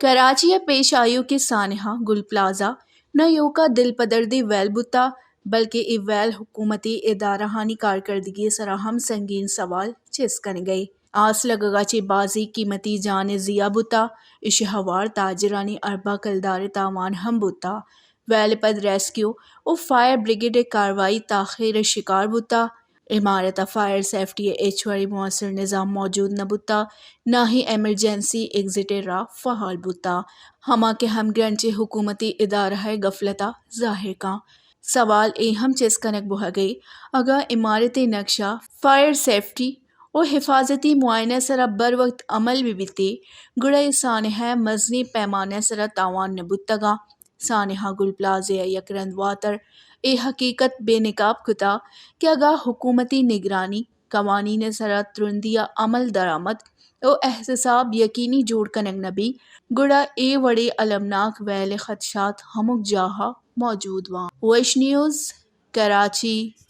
کراچی ءَ پیش آیوکیں سانحہ گل پلازہ نہ ایوکا دل پدردیں ویل بوتا، بلکہ اے ویل حکومتی ادارہانی کارکردگی ءِ سرا ہم سنگین سوال چست کنگ ءَ۔ آس لگگ ءَ چہ بازیں قیمتی جان ءِ ضیاع بوتا، ایشی ءَ ہوار تاجرانی ارباں کلدار ءِ تاوان ہم بوتا۔ ویل ءَ پد ریسکیو و فائر بریگیڈ ءِ کاروائی تاخیر ءِ شکار بوتا۔ عمارت ءَ فائر سیفٹی ءِ ہچ وڑیں مؤثر نظام موجود نہ بوتا، نہ ہی ایمرجنسی ایگزٹ ءِ راہ فعال بوتا، ہما کہ ہمگرنچیں حکومتی ادارہ ءِ غفلت ءَ ظاہر کاں۔ سوال اے ہم چست کنگ بوہگ ءَ، اگاں عمارت ءِ نقشہ، فائر سیفٹی و حفاظتی معائنہ ءِ سرا بر وقت عمل بہ بیتے، گڑا اے سانحہ ءَ مزنیں پیمانہ ءِ سرا تاوان نہ بوتگاں۔ سانحہ گل پلازہ ءَ یک رند واتر اے حقیقت بے نقاب کتا کہ اگاں حکومتی نگرانی، قوانین ءِ سرا ترندی ءَ عمل درآمد و احتساب یقینی جوڑ کنگ نہ بی، گڑا اے وڑیں المناک ویل ءِ خدشات ہمک جاہ ءَ موجود باں۔ ویش نیوز، کراچی۔